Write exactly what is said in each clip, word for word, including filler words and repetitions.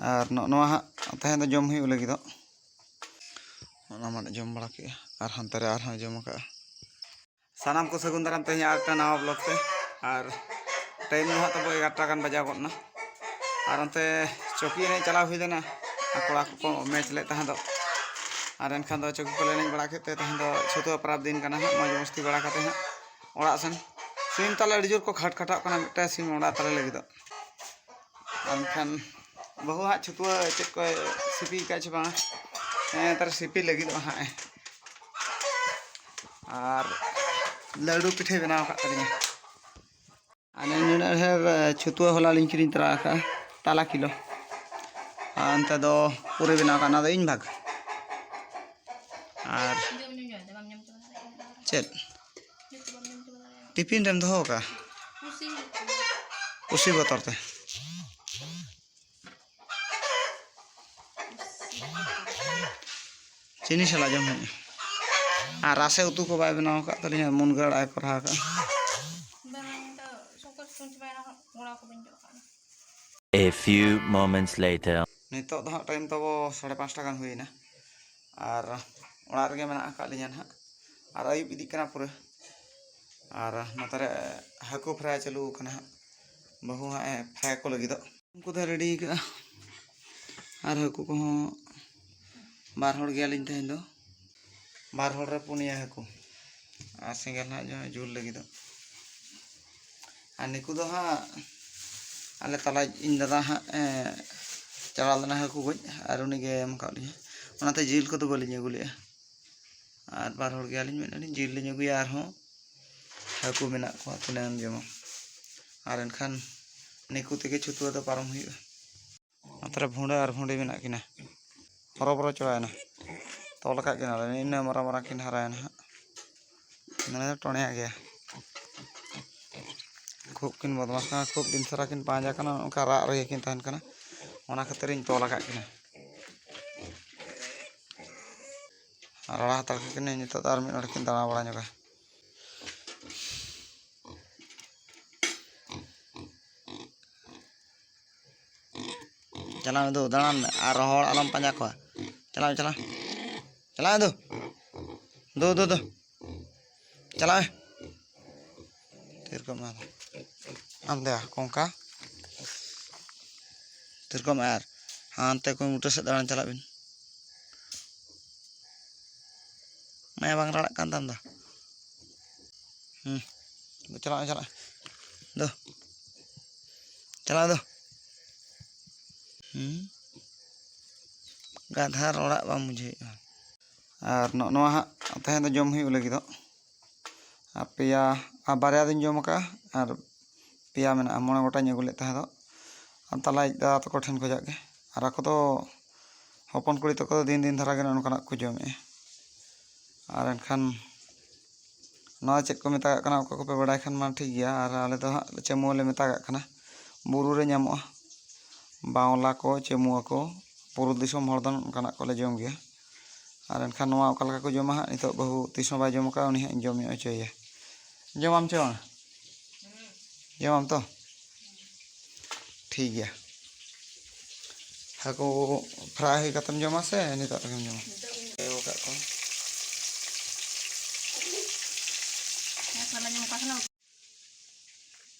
ᱟᱨ ᱱᱚᱜᱼᱚ ᱱᱚᱣᱟ ᱦᱟᱸᱜ ᱛᱮᱦᱮᱧ ᱫᱚ ᱡᱚᱢ ᱦᱩᱭᱩᱜ ᱞᱟᱹᱜᱤᱫᱚᱜ᱾ ᱚᱱᱟ ᱢᱟᱱᱮ ᱡᱚᱢ ᱵᱟᱲᱟ ᱠᱮᱜᱼᱟ ᱟᱨ ᱦᱟᱱᱛᱮ ᱨᱮ ᱟᱨᱦᱚᱸ ᱡᱚᱢ ᱟᱠᱟᱫᱼᱟ᱾ ᱥᱟᱱᱟᱢ ᱠᱚ ᱥᱟᱹᱜᱩᱱ ᱫᱟᱨᱟᱢ ᱛᱮᱦᱮᱧ ᱟᱨ ᱢᱤᱫᱴᱟᱝ ᱱᱟᱣᱟ ᱵᱞᱚᱜ ᱛᱮ᱾ ᱟᱨ ᱴᱟᱭᱤᱢ ᱫᱚ ᱦᱟᱸᱜ ᱛᱟᱵᱚ ᱮᱜᱟᱨᱚᱴᱟ ᱜᱟᱱ ᱵᱟᱡᱟᱣ ᱜᱚᱫ ᱮᱱᱟ᱾ ᱟᱨ ᱚᱱᱛᱮ ᱪᱚᱠᱤ ᱮᱱᱮᱡ ᱪᱟᱞᱟᱣ ᱦᱩᱭ ᱞᱮᱱᱟ, ᱟᱨ ᱠᱚᱲᱟ ᱠᱚᱠᱚ ᱢᱮᱪ ᱞᱮᱫ ᱛᱟᱦᱮᱸ ᱫᱚ᱾ ᱟᱨ ᱮᱱᱠᱷᱟᱱ ᱫᱚ ᱪᱚᱠᱤ ᱠᱚᱞᱮ ᱮᱱᱮᱡ ᱵᱟᱲᱟ ᱠᱮᱫ ᱛᱮ ᱛᱮᱦᱮᱧ ᱫᱚ ᱪᱷᱟᱹᱛᱩᱣᱟᱹ ᱯᱟᱨᱟᱵᱽ ᱫᱤᱱ ᱠᱟᱱᱟ ᱦᱟᱸᱜ, ᱢᱚᱡᱽ ᱢᱚᱥᱛᱤ ᱵᱟᱲᱟ ᱠᱟᱛᱮ ᱦᱟᱸᱜ ᱚᱲᱟᱜ ᱥᱮᱱ᱾ ᱥᱤᱢ ᱛᱟᱞᱮ ᱟᱹᱰᱤ ᱡᱳᱨ ᱠᱚ ᱠᱷᱟᱴ ᱠᱷᱟᱴᱟᱜ ᱠᱟᱱᱟ, ᱢᱤᱫᱴᱟᱝ ᱥᱤᱢ ᱚᱲᱟᱜ ᱛᱟᱞᱮ ᱞᱟᱹᱜᱤᱫᱚᱜ᱾ ᱟᱨ ᱮᱱᱠᱷᱟᱱ ᱵᱟᱹᱦᱩ ᱦᱟᱸᱜ ᱪᱷᱟᱹᱛᱩᱣᱟᱹ ᱪᱮᱫ ᱠᱚᱭ ᱥᱤᱯᱤ ᱟᱠᱟᱫ ᱪᱮ ᱵᱟᱝᱟ, ᱦᱮᱸ, ᱱᱮᱛᱟᱨ ᱥᱤᱯᱤ ᱞᱟᱹᱜᱤᱫᱚᱜ ᱦᱟᱸᱜ᱾ ᱟᱨ ᱞᱟᱹᱰᱩ ᱯᱤᱴᱷᱟᱹᱭ ᱵᱮᱱᱟᱣ ᱟᱠᱟᱫ ᱛᱟᱹᱞᱤᱧᱟ᱾ ᱟᱨ ᱱᱩᱱᱟᱹᱜ ᱰᱷᱮᱨ ᱪᱷᱟᱹᱛᱩᱣᱟᱹ ᱦᱚᱞᱟ ᱞᱤᱧ ᱠᱤᱨᱤᱧ ᱛᱚᱨᱟ ᱟᱠᱟᱫᱼᱟ, ᱛᱟᱞᱟ ᱠᱤᱞᱳ᱾ ᱟᱨ ᱚᱱᱛᱮ ᱫᱚ ᱯᱩᱨᱟᱹ ᱵᱮᱱᱟᱣ ᱟᱠᱟᱫ, ᱚᱱᱟ ᱫᱚ ᱤᱧ ᱵᱷᱟᱜᱽ᱾ ᱟᱨ ᱪᱮᱫ ᱴᱤᱯᱷᱤᱱ ᱨᱮᱢ ᱫᱚᱦᱚ ᱟᱠᱟᱫᱼᱟ? ᱠᱩᱥᱤ ᱵᱚᱛᱚᱨ ᱛᱮ᱾ ᱪᱤᱱᱤ ᱥᱟᱞᱟᱜ ᱡᱚᱢ ᱦᱩᱭᱩᱜᱼᱟ᱾ ᱟᱨ ᱨᱟᱥᱮ ᱩᱛᱩ ᱠᱚ ᱵᱟᱭ ᱵᱮᱱᱟᱣ ᱟᱠᱟᱫ ᱛᱟᱹᱞᱤᱧᱟ, ᱢᱩᱱᱜᱟᱹ ᱟᱲᱟᱜ ᱮ ᱠᱚᱨᱦᱟ ᱟᱠᱟᱫᱼᱟ᱾ ᱵᱟᱝ, ᱤᱧ ᱫᱚ ᱥᱚᱠᱚᱨ ᱥᱯᱚᱧᱡᱽ ᱵᱟᱭ ᱨᱮᱦᱚᱸ ᱜᱚᱲᱟ ᱠᱚ ᱵᱟᱹᱧ ᱡᱚᱜ ᱠᱟᱜᱼᱟ᱾ A few moments later. ᱱᱤᱛᱚᱜ ᱫᱚ ᱦᱟᱸᱜ ᱴᱟᱭᱤᱢ ᱛᱟᱵᱚ ᱥᱟᱲᱮ ᱯᱟᱸᱪᱴᱟ ᱜᱟᱱ ᱦᱩᱭᱮᱱᱟ᱾ ᱟᱨ ᱚᱲᱟᱜ ᱨᱮᱜᱮ ᱢᱮᱱᱟᱜ ᱟᱠᱟᱫ ᱞᱤᱧᱟ ᱱᱟᱦᱟᱜ᱾ ᱟᱨ ᱟᱹᱭᱩᱵ ᱤᱫᱤᱜ ᱠᱟᱱᱟ ᱯᱩᱨᱟᱹ᱾ ᱟᱨ ᱱᱚᱛᱮ ᱨᱮ ᱦᱟᱹᱠᱩ ᱯᱷᱨᱟᱭ ᱪᱟᱹᱞᱩ ᱟᱠᱟᱱᱟ ᱦᱟᱸᱜ᱾ ᱵᱟᱹᱦᱩ ᱦᱟᱸᱜ ᱮ ᱯᱷᱨᱟᱭ ᱠᱚ ᱞᱟᱹᱜᱤᱫᱚᱜ᱾ ᱩᱱᱠᱩ ᱫᱚ ᱨᱮᱰᱤ ᱟᱠᱟᱫᱼᱟ᱾ ᱟᱨ ᱦᱟᱹᱠᱩ ᱠᱚᱦᱚᱸ ᱵᱟᱨ ᱦᱚᱲ ᱜᱮᱭᱟᱞᱤᱧ ᱛᱮᱦᱮᱧ ᱫᱚ᱾ ᱵᱟᱨ ᱦᱚᱲ ᱨᱮ ᱯᱩᱱᱭᱟᱹ ᱦᱟᱹᱠᱩ᱾ ᱟᱨ ᱥᱮᱸᱜᱮᱞ ᱦᱟᱸᱜ ᱡᱩᱞ ᱞᱟᱹᱜᱤᱫᱚᱜ᱾ ᱟᱨ ᱱᱤᱠᱩ ᱫᱚ ᱦᱟᱸᱜ ᱟᱞᱮ ᱛᱟᱞᱟ ᱤᱧ ᱫᱟᱫᱟ ᱦᱟᱸᱜ, ᱮ, ᱪᱟᱞᱟᱣ ᱞᱮᱱᱟ ᱦᱟᱹᱠᱩ ᱜᱚᱡ, ᱟᱨ ᱩᱱᱤ ᱜᱮ ᱮᱢ ᱟᱠᱟᱫ ᱞᱤᱧᱟ᱾ ᱚᱱᱟᱛᱮ ᱡᱤᱞ ᱠᱚᱫᱚ ᱵᱟᱹᱞᱤᱧ ᱟᱹᱜᱩ ᱞᱮᱜᱼᱟ᱾ ᱟᱨ ᱵᱟᱨ ᱦᱚᱲ ᱜᱮᱭᱟᱞᱤᱧ, ᱢᱮᱱᱮᱫᱼᱟ ᱞᱤᱧ ᱡᱤᱞ ᱞᱤᱧ ᱟᱹᱜᱩᱭᱟ, ᱟᱨᱦᱚᱸ ᱦᱟᱹᱠᱩ ᱢᱮᱱᱟᱜ ᱠᱚᱣᱟ, ᱛᱤᱱᱟᱹᱜ ᱮᱢ ᱡᱚᱢᱟ? ᱟᱨ ᱮᱱᱠᱷᱟᱱ ᱱᱤᱠᱩ ᱛᱮᱜᱮ ᱪᱷᱩᱛᱩᱣᱟᱹ ᱫᱚ ᱯᱟᱨᱚᱢ ᱦᱩᱭᱩᱜᱼᱟ᱾ ᱱᱚᱛᱮ ᱨᱮ ᱵᱷᱩᱸᱰᱟᱹ ᱟᱨ ᱵᱷᱩᱸᱰᱤ ᱢᱮᱱᱟᱜ ᱠᱤᱱᱟ, ᱦᱚᱨᱚᱵᱚᱨᱚ ᱪᱟᱵᱟᱭᱮᱱᱟ᱾ ᱛᱚᱞ ᱟᱠᱟᱫ ᱠᱤᱱᱟᱞᱮ, ᱤᱱᱟᱹ ᱢᱟᱨᱟᱝ ᱢᱟᱨᱟᱝ ᱠᱤᱱ ᱦᱟᱨᱟᱭᱮᱱᱟ ᱦᱟᱸᱜ᱾ ᱱᱚᱰᱮ ᱫᱚ ᱴᱚᱬᱮᱭᱟᱜ ᱜᱮᱭᱟ᱾ ᱠᱷᱩᱵ ᱠᱤᱱ ᱵᱚᱫᱢᱟᱥ ᱠᱟᱱᱟ, ᱠᱷᱩᱵ ᱫᱤᱱ ᱥᱟᱨᱟ ᱠᱤᱱ ᱯᱟᱸᱡᱟ ᱠᱟᱱᱟ, ᱚᱱᱠᱟ ᱨᱟᱜ ᱨᱮᱜᱮ ᱠᱤᱱ ᱛᱟᱦᱮᱱ ᱠᱟᱱᱟ᱾ ᱚᱱᱟ ᱠᱷᱟᱹᱛᱤᱨ ᱤᱧ ᱛᱚᱞ ᱟᱠᱟᱫ ᱠᱤᱱᱟ᱾ ᱨᱟᱲᱟ ᱦᱟᱛᱟᱲ ᱠᱟᱠᱤᱱᱟᱹᱧ, ᱱᱤᱛᱚᱜ ᱫᱚ ᱟᱨ ᱢᱤᱫ ᱦᱚᱲ ᱠᱤᱱ ᱫᱟᱬᱟ ᱵᱟᱲᱟ ᱧᱚᱜᱟ᱾ ᱪᱟᱞᱟᱣ ᱢᱮ ᱫᱩ, ᱫᱟᱬᱟᱱ ᱢᱮ, ᱟᱨ ᱦᱚᱲ ᱟᱞᱚᱢ ᱯᱟᱸᱡᱟ ᱠᱚᱣᱟ᱾ ᱪᱟᱞᱟᱣ ᱢᱮ, ᱪᱟᱞᱟᱣ ᱢᱮ᱾ ᱪᱟᱞᱟᱣ ᱢᱮ ᱫᱩ᱾ ᱫᱩ, ᱫᱩ, ᱫᱩ᱾ ᱪᱟᱞᱟᱜ ᱢᱮ᱾ ᱛᱤᱨᱠᱚᱢ ᱟᱫᱚ᱾ ᱟᱢ ᱫᱮ ᱠᱚᱝᱠᱟ᱾ ᱛᱤᱨᱠᱚᱢ ᱟᱨ ᱦᱟᱱᱛᱮ ᱠᱚ ᱵᱩᱴᱟᱹ ᱥᱮᱫ ᱫᱟᱬᱟᱱ ᱪᱟᱞᱟᱜ ᱵᱤᱱ᱾ ᱢᱟᱭᱟ ᱵᱟᱝ ᱨᱟᱲᱟᱜ ᱠᱟᱱ ᱛᱟᱢ ᱫᱚ᱾ ᱦᱩᱸ᱾ ᱪᱟᱞᱟᱜ ᱢᱮ, ᱪᱟᱞᱟᱜ ᱢᱮ᱾ ᱫᱚ᱾ ᱪᱟᱞᱟᱜ ᱫᱚ᱾ ᱦᱩᱸ᱾ ᱜᱟᱫᱷᱟ ᱨᱚᱲᱟᱜ ᱵᱟᱝ ᱵᱩᱡᱷᱟᱹᱣᱮᱫᱼᱟ᱾ ᱟᱨ ᱱᱚᱜᱼᱚ ᱱᱚᱣᱟ ᱦᱟᱸᱜ ᱛᱮᱦᱮᱧ ᱫᱚ ᱡᱚᱢ ᱦᱩᱭᱩᱜ ᱞᱟᱹᱜᱤᱫᱚᱜ᱾ ᱟᱨ ᱯᱮᱭᱟ, ᱟᱨ ᱵᱟᱨᱭᱟ ᱫᱚᱧ ᱡᱚᱢ ᱟᱠᱟᱫᱼᱟ, ᱟᱨ ᱯᱮᱭᱟ ᱢᱮᱱᱟᱜᱼᱟ, ᱢᱚᱬᱮ ᱜᱚᱴᱟᱧ ᱟᱹᱜᱩ ᱞᱮᱫ ᱛᱟᱦᱮᱸ ᱫᱚ᱾ ᱟᱨ ᱛᱟᱞᱟᱭᱤᱡ ᱫᱟᱫᱟ ᱛᱟᱠᱚ ᱴᱷᱮᱱ ᱠᱷᱚᱱᱟᱜ ᱜᱮ᱾ ᱟᱨ ᱟᱠᱚ ᱫᱚ ᱦᱚᱯᱚᱱ ᱠᱩᱲᱤ ᱛᱟᱠᱚ ᱫᱚ ᱫᱤᱱ ᱫᱤᱱ ᱫᱷᱟᱨᱟ ᱜᱮ ᱱᱚᱜᱼᱚ ᱱᱚᱝᱠᱟᱱᱟᱜ ᱠᱚ ᱡᱚᱢᱮᱫᱼᱟ᱾ ᱟᱨ ᱮᱱᱠᱷᱟᱱ ᱱᱚᱣᱟ ᱪᱮᱫ ᱠᱚ ᱢᱮᱛᱟᱜᱟᱜ ᱠᱟᱱᱟ, ᱚᱠᱟ ᱠᱚᱯᱮ ᱵᱟᱲᱟᱭ ᱠᱷᱟᱱ ᱢᱟ ᱴᱷᱤᱠ ᱜᱮᱭᱟ, ᱟᱨ ᱟᱞᱮ ᱫᱚ ᱦᱟᱸᱜ ᱪᱟᱹᱢᱩᱣᱟᱹ ᱞᱮ ᱢᱮᱛᱟᱜᱟᱜ ᱠᱟᱱᱟ᱾ ᱵᱩᱨᱩ ᱨᱮ ᱧᱟᱢᱚᱜᱼᱟ, ᱵᱟᱣᱞᱟ ᱠᱚ, ᱪᱟᱹᱢᱩᱣᱟᱹ ᱠᱚ, ᱵᱩᱨᱩ ᱫᱤᱥᱚᱢ ᱦᱚᱲ ᱫᱚ ᱱᱚᱝᱠᱟᱱᱟᱜ ᱠᱚᱞᱮ ᱡᱚᱢ ᱜᱮᱭᱟ᱾ ᱟᱨ ᱮᱱᱠᱷᱟᱱ ᱱᱚᱣᱟ ᱚᱠᱟ ᱞᱮᱠᱟ ᱠᱚ ᱡᱚᱢᱟ ᱦᱟᱸᱜ, ᱱᱤᱛᱚᱜ ᱵᱟᱹᱦᱩ ᱛᱤᱥ ᱦᱚᱸ ᱵᱟᱭ ᱡᱚᱢ ᱟᱠᱟᱫᱼᱟ, ᱩᱱᱤ ᱦᱟᱸᱜ ᱤᱧ ᱡᱚᱢ ᱧᱚᱜ ᱦᱚᱪᱚᱭᱮᱭᱟ᱾ ᱡᱚᱢᱟᱢ ᱪᱮ ᱵᱟᱝ? ᱡᱚᱢᱟᱢ ᱛᱚ? ᱴᱷᱤᱠ ᱜᱮᱭᱟ᱾ ᱦᱟᱹᱠᱩ ᱯᱷᱨᱟᱭ ᱦᱩᱭ ᱠᱟᱛᱮᱢ ᱡᱚᱢᱟ ᱥᱮ ᱱᱤᱛᱚᱜ ᱨᱮᱜᱮᱢ ᱡᱚᱢᱟ? ᱱᱤᱛᱚᱜ ᱜᱮ᱾ ᱟᱹᱜᱩ ᱠᱟᱜ ᱠᱚᱣᱟ᱾ ᱦᱮᱸ, ᱥᱟᱞᱟ ᱧᱟᱢ ᱠᱚᱣᱟ ᱥᱟᱞᱟ᱾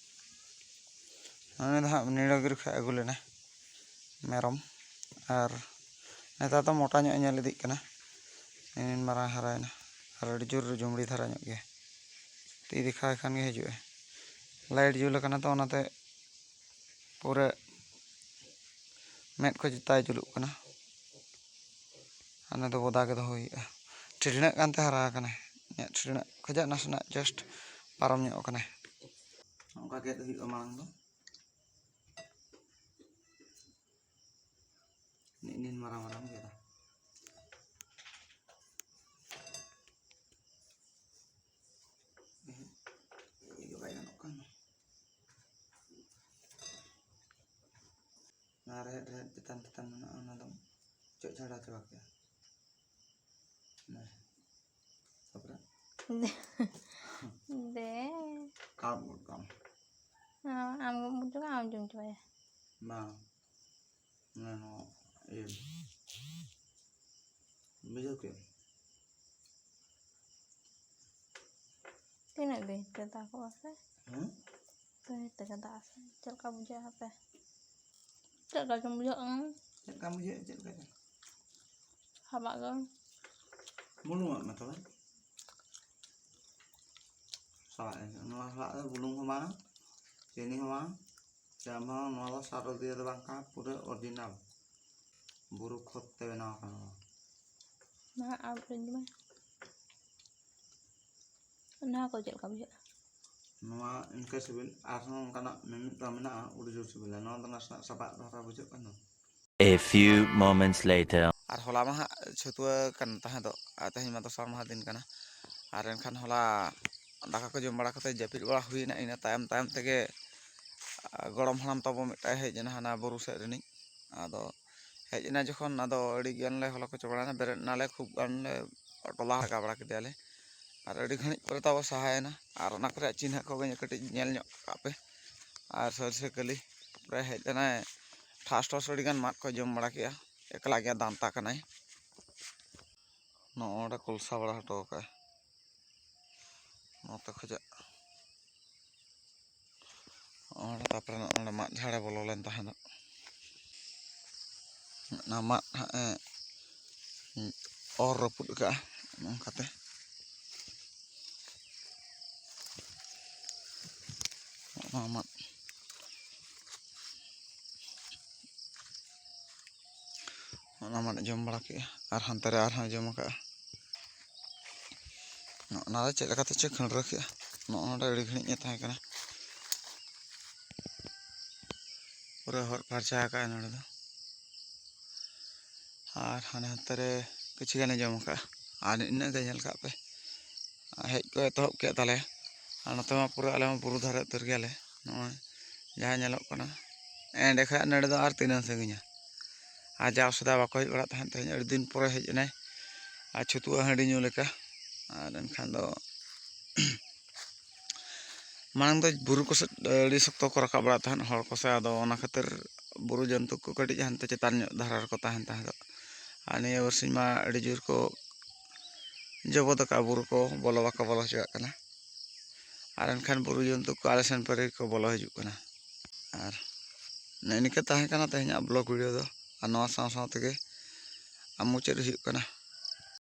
ᱩᱱᱤ ᱫᱚ ᱦᱟᱸᱜ ᱱᱤᱲᱟᱹᱜᱤᱨ ᱠᱷᱚᱱ ᱟᱹᱜᱩ ᱞᱮᱱᱟ ᱢᱮᱨᱚᱢ, ᱟᱨ ᱱᱮᱛᱟᱨ ᱫᱚ ᱢᱚᱴᱟ ᱧᱚᱜ ᱮ ᱧᱮᱞ ᱤᱫᱤᱜ ᱠᱟᱱᱟ᱾ ᱤᱱ ᱢᱟᱨᱟᱝ ᱦᱟᱨᱟᱭᱮᱱᱟ, ᱟᱨ ᱟᱹᱰᱤ ᱡᱳᱨ ᱡᱩᱢᱲᱤ ᱫᱷᱟᱨᱟ ᱧᱚᱜ ᱜᱮᱭᱟ᱾ ᱛᱤ ᱫᱮᱠᱷᱟᱣ ᱠᱷᱟᱱ ᱜᱮ ᱦᱤᱡᱩᱜᱼᱟᱭ᱾ ᱞᱟᱭᱤᱴ ᱡᱩᱞ ᱟᱠᱟᱱᱟ ᱛᱚ, ᱚᱱᱟᱛᱮ ᱯᱩᱨᱟᱹ ᱢᱮᱫ ᱠᱚ ᱪᱮᱛᱟᱭ ᱡᱩᱞᱩᱜ ᱠᱟᱱᱟ᱾ ᱚᱱᱟ ᱫᱚ ᱵᱚᱫᱟ ᱜᱮ ᱫᱚᱦᱚ ᱦᱩᱭᱩᱜᱼᱟ᱾ ᱴᱷᱤᱴᱲᱟᱹᱜ ᱠᱟᱱᱛᱮ ᱦᱟᱨᱟ ᱟᱠᱟᱱᱟᱭ᱾ ᱤᱧᱟᱹᱜ ᱴᱷᱤᱴᱲᱟᱹᱜ ᱠᱷᱚᱡᱟᱜ ᱱᱟᱥᱮᱱᱟᱜ just ᱯᱟᱨᱚᱢ ᱧᱚᱜ ᱟᱠᱟᱱᱟᱭ᱾ ᱱᱚᱝᱠᱟ ᱜᱮᱫ ᱦᱩᱭᱩᱜᱼᱟ ᱢᱟᱲᱟᱝ ᱫᱚ᱾ ᱱᱤᱱ ᱢᱟᱨᱟᱝ ᱢᱟᱨᱟᱝ ᱜᱮᱫᱟ᱾ ᱮᱦᱮᱸᱜ, ᱤᱭᱟᱹ ᱜᱮ ᱵᱟᱭ ᱜᱟᱱᱚᱜ ᱠᱟᱱᱟ᱾ ᱚᱱᱟ ᱨᱮᱦᱮᱫ, ᱨᱮᱦᱮᱫ ᱪᱮᱛᱟᱱ, ᱪᱮᱛᱟᱱ ᱢᱮᱱᱟᱜᱼᱟ, ᱚᱱᱟ ᱫᱚ ᱚᱪᱚᱜ ᱡᱷᱟᱲᱟᱣ ᱪᱟᱵᱟ ᱠᱮᱫᱟ᱾ ᱚᱱᱟ ᱨᱮ᱾ ᱛᱟᱯᱚᱨᱮ? ᱫᱮ᱾ ᱠᱟᱢ ᱜᱚᱫ ᱠᱟᱢ᱾ ᱟᱢ, ᱟᱢ ᱜᱮᱢ ᱵᱩᱡᱷᱟᱹᱣᱟ, ᱟᱢ ᱡᱚᱢ ᱪᱟᱵᱟᱭᱟ᱾ ᱵᱟᱝ᱾ ᱵᱩᱡᱷᱟᱹᱣ ᱠᱮᱫ? ᱛᱤᱱᱟᱹᱜ ᱵᱤᱱ ᱛᱮ ᱫᱟᱜᱚᱜᱼᱟ ᱥᱮ? ᱦᱮᱸ? ᱛᱚ ᱱᱤᱛ ᱛᱮᱜᱮ ᱫᱟᱜ ᱥᱮ ᱪᱮᱫ ᱞᱮᱠᱟ ᱵᱩᱡᱷᱟᱹᱜᱼᱟ ᱦᱟᱯᱮ? ᱪᱮᱫ ᱞᱮᱠᱟ ᱪᱚᱝ ᱵᱩᱡᱷᱟᱹᱜᱼᱟ? ᱪᱮᱫ ᱞᱮᱠᱟ ᱵᱩᱡᱷᱟᱹᱜᱼᱟ? ᱪᱮᱫ ᱞᱮᱠᱟ ᱪᱚᱝ? ᱦᱟᱢᱟᱜ ᱜᱮ᱾ ᱵᱩᱞᱩᱝ ᱟᱜ ᱢᱮ ᱛᱚᱵᱮ᱾ ᱥᱟᱞᱟᱜ ᱤᱧ ᱱᱚᱣᱟ ᱥᱟᱞᱟᱜ ᱫᱚ ᱵᱩᱞᱩᱝ ᱦᱚᱸ ᱵᱟᱝ, ᱪᱤᱱᱤ ᱦᱚᱸ ᱵᱟᱝ, ᱪᱟ ᱦᱚᱸ᱾ ᱱᱚᱣᱟ ᱫᱚ ᱥᱟᱨ ᱫᱤᱭᱮ ᱫᱚ ᱵᱟᱝ ᱠᱟᱱᱟ, ᱯᱩᱨᱟᱹ original ᱵᱩᱨᱩ ᱠᱷᱚᱛ ᱛᱮ ᱵᱮᱱᱟᱣ ᱟᱠᱟᱱᱟ ᱱᱚᱣᱟ᱾ ᱢᱟ ᱟᱨ ᱢᱤᱫ ᱫᱚᱢ᱾ ᱱᱚᱣᱟ ᱠᱚ ᱪᱮᱫ ᱞᱮᱠᱟ ᱵᱩᱡᱷᱟᱹᱜᱼᱟ? ᱱᱚᱣᱟ ᱤᱱᱠᱟᱹ ᱥᱤᱵᱤᱞ, ᱟᱨᱦᱚᱸ ᱚᱱᱠᱟᱱᱟᱜ ᱢᱤᱢᱤᱫᱴᱟᱝ ᱢᱮᱱᱟᱜᱼᱟ, ᱟᱹᱰᱤ ᱡᱳᱨ ᱥᱤᱵᱤᱞᱟ᱾ ᱱᱚᱣᱟ ᱫᱚ ᱱᱟᱥᱮᱱᱟᱜ ᱥᱟᱵᱟᱜ ᱫᱷᱟᱨᱟ ᱵᱩᱡᱷᱟᱹᱜ ᱠᱟᱱᱟ᱾ A few moments later. ᱟᱨ ᱦᱚᱞᱟ ᱢᱟ ᱦᱟᱸᱜ ᱪᱷᱟᱹᱛᱩᱣᱟᱹ ᱠᱟᱱ ᱛᱟᱦᱮᱸ ᱫᱚ, ᱟᱨ ᱛᱮᱦᱮᱧ ᱢᱟ ᱫᱚᱥᱟᱨ ᱢᱟᱦᱟ ᱫᱤᱱ ᱠᱟᱱᱟ᱾ ᱟᱨ ᱮᱱᱠᱷᱟᱱ ᱦᱚᱞᱟ ᱫᱟᱠᱟ ᱠᱚ ᱡᱚᱢ ᱵᱟᱲᱟ ᱠᱟᱛᱮ ᱡᱟᱹᱯᱤᱫ ᱵᱟᱲᱟ ᱦᱩᱭᱱᱟ᱾ ᱤᱱᱟᱹ ᱛᱟᱭᱚᱢ ᱛᱟᱭᱚᱢ ᱛᱮᱜᱮ, ᱟ, ᱜᱚᱲᱚᱢ ᱦᱟᱲᱟᱢ ᱛᱟᱵᱚ ᱢᱤᱫᱴᱟᱝ ᱦᱮᱡ ᱮᱱᱟ ᱦᱟᱱᱟ ᱵᱩᱨᱩ ᱥᱮᱫ ᱨᱤᱱᱤᱡ᱾ ᱟᱫᱚ ᱦᱮᱡ ᱮᱱᱟ ᱡᱚᱠᱷᱚᱱ, ᱟᱫᱚ ᱟᱹᱰᱤ ᱜᱟᱱ ᱞᱮ ᱦᱚᱞᱚ ᱠᱚᱪᱚ ᱵᱟᱲᱟᱭᱮᱱᱟ, ᱵᱮᱨᱮᱫ ᱮᱱᱟᱞᱮ, ᱠᱷᱩᱵ ᱜᱟᱱ ᱞᱮ ᱴᱚᱞᱟ ᱞᱟᱜᱟ ᱵᱟᱲᱟ ᱠᱮᱫᱮᱭᱟᱞᱮ᱾ ᱟᱨ ᱟᱹᱰᱤ ᱜᱷᱟᱹᱲᱤᱡ ᱯᱚᱨᱮ ᱛᱟᱵᱚ ᱥᱟᱦᱟᱭᱮᱱᱟ᱾ ᱟᱨ ᱚᱱᱟ ᱠᱚᱨᱮ ᱪᱤᱱᱦᱟᱹ ᱠᱚᱜᱮ ᱠᱟᱹᱴᱤᱡ ᱧᱮᱞ ᱧᱚᱜ ᱠᱟᱜ ᱯᱮ᱾ ᱟᱨ ᱥᱟᱹᱨᱤ ᱥᱮ ᱠᱷᱟᱹᱞᱤ ᱯᱚᱨᱮ ᱦᱮᱡ ᱮᱱᱟᱭ, ᱴᱷᱟᱥ ᱴᱷᱚᱥ ᱟᱹᱰᱤ ᱜᱟᱱ ᱢᱟᱫ ᱠᱚ ᱡᱚᱢ ᱵᱟᱲᱟ ᱠᱮᱜᱼᱟ᱾ ᱮᱠᱞᱟ ᱜᱮ ᱫᱟᱱᱛᱟ ᱠᱟᱱᱟᱭ᱾ ᱱᱚᱜᱼᱚ ᱱᱚᱰᱮ ᱠᱚᱞᱥᱟ ᱵᱟᱲᱟ ᱦᱚᱴᱚ ᱠᱟᱜᱼᱟᱭ ᱱᱚᱛᱮ ᱠᱷᱚᱡᱟᱜ᱾ ᱱᱚᱜᱼᱚ ᱱᱚᱰᱮ, ᱛᱟᱨᱯᱚᱨᱮ ᱱᱚᱜᱼᱚ ᱱᱚᱰᱮ ᱢᱟᱫ ᱡᱷᱟᱲᱮ ᱵᱚᱞᱚ ᱞᱮᱱ ᱛᱟᱦᱮᱸᱫ᱾ ᱚᱱᱟ ᱢᱟᱫ ᱦᱟᱸᱜ ᱮ ᱚᱨ ᱨᱟᱹᱯᱩᱫ ᱠᱟᱜᱼᱟ ᱱᱚᱝᱠᱟᱛᱮ᱾ ᱱᱚᱣᱟ ᱢᱟᱫ, ᱚᱱᱟ ᱢᱟᱫ ᱡᱚᱢ ᱵᱟᱲᱟ ᱠᱮᱜᱼᱟ, ᱟᱨ ᱦᱟᱱᱛᱮ ᱨᱮ ᱟᱨᱦᱚᱸ ᱡᱚᱢ ᱟᱠᱟᱜᱼᱟ᱾ ᱱᱚᱜᱼᱚ ᱱᱟ ᱫᱚ ᱪᱮᱫ ᱞᱮᱠᱟᱛᱮ ᱪᱚ ᱠᱷᱟᱹᱲᱨᱟᱹ ᱠᱮᱜᱼᱟ᱾ ᱱᱚᱜᱼᱚ ᱱᱚᱰᱮ ᱟᱹᱰᱤ ᱜᱷᱟᱹᱲᱤᱡ ᱮ ᱛᱟᱦᱮᱸ ᱠᱟᱱᱟ, ᱯᱩᱨᱟᱹ ᱦᱚᱫ ᱯᱷᱟᱨᱪᱟ ᱟᱠᱟᱜᱼᱟᱭ ᱱᱚᱰᱮ ᱫᱚ᱾ ᱟᱨ ᱦᱟᱱᱮ ᱦᱟᱱᱛᱮ ᱨᱮ ᱠᱤᱪᱷᱩ ᱜᱟᱱᱮ ᱡᱚᱢ ᱟᱠᱟᱜᱼᱟ᱾ ᱟᱨ ᱤᱱᱟᱹᱜ ᱜᱮ ᱧᱮᱞ ᱠᱟᱜ ᱯᱮ, ᱦᱮᱡ ᱠᱚ ᱮᱛᱚᱦᱚᱵ ᱠᱮᱫ ᱛᱟᱞᱮᱭᱟ᱾ ᱟᱨ ᱱᱚᱛᱮ ᱢᱟ ᱯᱩᱨᱟᱹ ᱟᱞᱮ ᱢᱟ ᱵᱩᱨᱩ ᱫᱷᱟᱨᱮ ᱩᱛᱟᱹᱨ ᱜᱮᱭᱟᱞᱮ᱾ ᱱᱚᱜᱼᱚᱭ ᱡᱟᱦᱟᱸ ᱧᱮᱞᱚᱜ ᱠᱟᱱᱟ, ᱮᱸᱰᱮ ᱠᱷᱟᱱ ᱱᱚᱰᱮ ᱫᱚ ᱟᱨ ᱛᱤᱱᱟᱹᱜ ᱥᱟᱺᱜᱤᱧᱟ? ᱟᱨ ᱡᱟᱣ ᱥᱮᱫᱟᱭ ᱵᱟᱠᱚ ᱦᱮᱡ ᱵᱟᱲᱟᱜ ᱛᱟᱦᱮᱸᱫ, ᱛᱮᱦᱮᱧ ᱟᱹᱰᱤ ᱫᱤᱱ ᱯᱚᱨᱮ ᱦᱮᱡ ᱮᱱᱟᱭ᱾ ᱟᱨ ᱪᱷᱩᱛᱩᱣᱟᱹ ᱦᱟᱺᱰᱤ ᱧᱩ ᱞᱮᱠᱟ᱾ ᱟᱨ ᱮᱱᱠᱷᱟᱱ ᱫᱚ ᱢᱟᱲᱟᱝ ᱫᱚ ᱵᱩᱨᱩ ᱠᱚᱥᱮᱫ ᱟᱹᱰᱤ ᱥᱚᱠᱛᱚ ᱠᱚ ᱨᱟᱠᱟᱵ ᱵᱟᱲᱟᱜ ᱛᱟᱦᱮᱸᱫ ᱦᱚᱲ ᱠᱚᱥᱮ, ᱟᱫᱚ ᱚᱱᱟ ᱠᱷᱟᱹᱛᱤᱨ ᱵᱩᱨᱩ ᱡᱚᱱᱛᱩ ᱠᱚ ᱠᱟᱹᱴᱤᱡ ᱦᱟᱱᱛᱮ ᱪᱮᱛᱟᱱ ᱧᱚᱜ ᱫᱷᱟᱨᱟ ᱨᱮᱠᱚ ᱛᱟᱦᱮᱱ ᱛᱟᱦᱮᱸᱫᱚᱜ᱾ ᱟᱨ ᱱᱤᱭᱟᱹ ᱵᱟᱨᱥᱤᱧ ᱢᱟ ᱟᱹᱰᱤ ᱡᱳᱨ ᱠᱚ ᱡᱚᱵᱚᱫ ᱟᱠᱟᱫᱼᱟ, ᱵᱩᱨᱩ ᱠᱚ ᱵᱚᱞᱚ ᱵᱟᱠᱚ ᱵᱚᱞᱚ ᱦᱚᱪᱚᱣᱟᱜ ᱠᱟᱱᱟ᱾ ᱟᱨ ᱮᱱᱠᱷᱟᱱ ᱵᱩᱨᱩ ᱡᱚᱱᱛᱩ ᱠᱚ ᱟᱞᱮ ᱥᱮᱱ ᱯᱟᱹᱨᱤ ᱠᱚ ᱵᱚᱞᱚ ᱦᱤᱡᱩᱜ ᱠᱟᱱᱟ᱾ ᱟᱨ ᱱᱮᱜᱼᱮ ᱱᱤᱝᱠᱟᱹ ᱛᱟᱦᱮᱸ ᱠᱟᱱᱟ ᱛᱮᱦᱮᱧᱟᱜ ᱵᱞᱚᱜ ᱵᱷᱤᱰᱤᱭᱳ ᱫᱚ᱾ ᱟᱨ ᱱᱚᱣᱟ ᱥᱟᱶ ᱥᱟᱶ ᱛᱮᱜᱮ ᱟᱨ ᱢᱩᱪᱟᱹᱫ ᱦᱩᱭᱩᱜ ᱠᱟᱱᱟ᱾